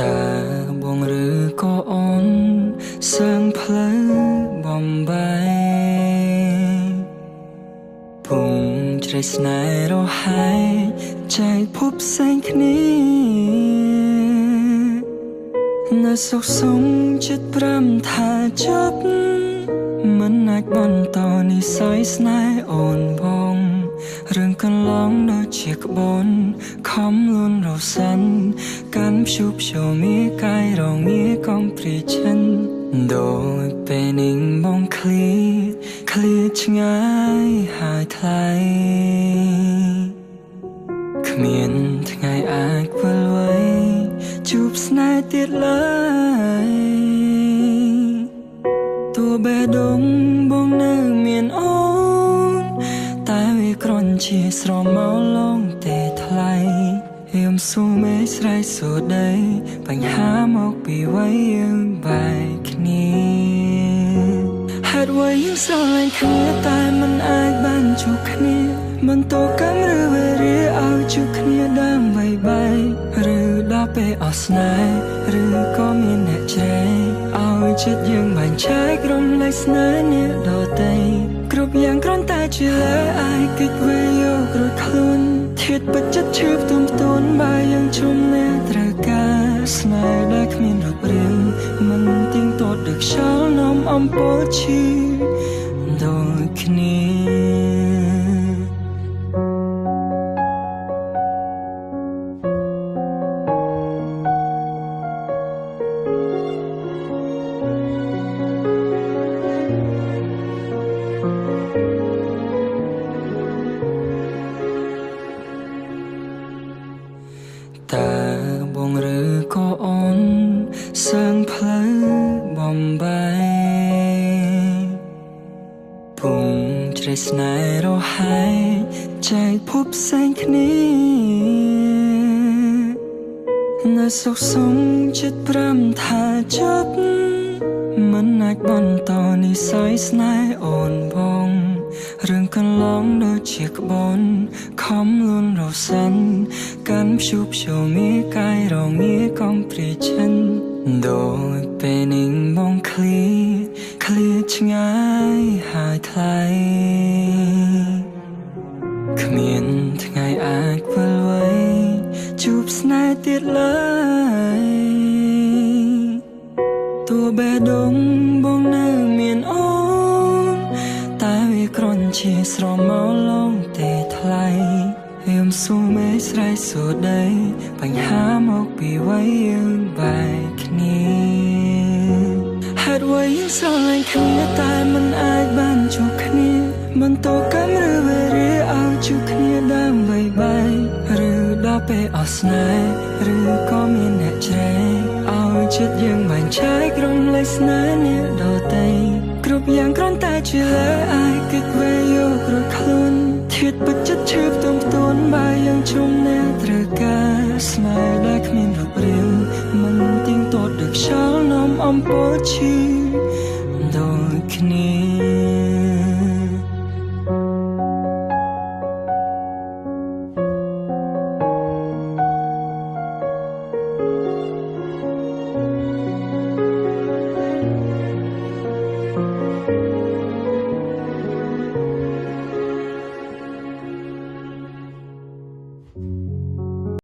តើបងឬក៏អូនសាងផ្លូវបំបែក ពុងជ្រែកស្នេហ៍រហែកចែកភពផ្សេងគ្នា នៅសុខសុងចិត្តប្រាំថាចប់ មិនអាចបន្តនិស័យស្នេហ៍អូនបង រឿងកន្លងដូចជាក្បូន ខំលួនរសិន កាន់ព្យុព្យមីកាយរងាកំព្រាចិន ដោយពេលនេះបងឃ្លាឃ្លាឆ្ងាយហើយថ្លៃ គ្មានថ្ងៃអាចវិលវ័យជួបស្នេហ៍ទៀតឡើយ ទោះបេះដូងបងនៅមានអូន តែវាគ្រាន់ជាស្រមោលងទេថ្លៃ ខ្ញុំសូមឯស្រែកសូដី បញ្ហាមកពីវ័យយើងបែកគ្នា ហេតុអ្វីយើងស្រឡាញ់គ្នាតែមិនអាចបានជួបគ្នា បន្តកម្មឬវេរាឲ្យជួបគ្នាដើម្បីបែក ឬដល់ពេលអស់ស្នេហ៍ ឬក៏មានអ្នកជ្រែកឲ្យចិត្តយើងបែងចែករំលែកស្នេហ៍អ្នកដទៃ គ្រប់យ៉ាងគ្រាន់តែជាលើអាយកិច្ចវេយករួចខ្លួន ធាតពិតចិត្តឈឺផ្ទុំផ្ទួន បើយើងជុំអ្នកត្រូវការស្នេហ៍ដែលគ្មានរូបរាង មិនទៀងទាត់ដូចខ្យល់នាំអំពើឈឺដូចគ្នា។ តើបងឬក៏អូនសាងផ្លូវបំបែក ពុងជ្រែកស្នេហ៍រហែកចែកភពផ្សេងគ្នា នៅសុខសុងចិត្តប្រាំថាចប់ មិនអាចបន្តនិស័យស្នេហ៍អូនបង រឿងកន្លងដូចជាក្បូន ខំលួនរសិន កាន់ព្យុព្យមីកាយរងាកំព្រាចិន ដោយពេលនេះបងឃ្លាឃ្លាឆ្ងាយហើយថ្លៃ គ្មានថ្ងៃអាចវិលវ័យជួបស្នេហ៍ទៀតឡើយ ទោះបេះដូងបងនៅមានអូន តែវាគ្រាន់ជាស្រមោលងទេថ្លៃ ខ្ញុំសូមឯស្រែកសូដី បញ្ហាមកពីវ័យយើងបែកគ្នា ហេតុអ្វីយើងស្រឡាញ់គ្នាតែមិនអាចបានជួបគ្នា បន្តកម្មឬវេរាឲ្យជួបគ្នាដើម្បីបែក ឬដល់ពេលអស់ស្នេហ៍ ឬក៏មានអ្នកជ្រែកឲ្យចិត្តយើងបែងចែករំលែកស្នេហ៍អ្នកដទៃ គ្រប់យ៉ាងគ្រាន់តែជាលើអាយកិច្ចវេយករួចខ្លួន ធាតពិតចិត្តឈឺផ្ទុំផ្ទួន បើយើងជុំអ្នកត្រូវការស្នេហ៍ដែលគ្មានរូបរាង មិនទៀងទាត់ដូចខ្យល់នាំអំពើឈឺ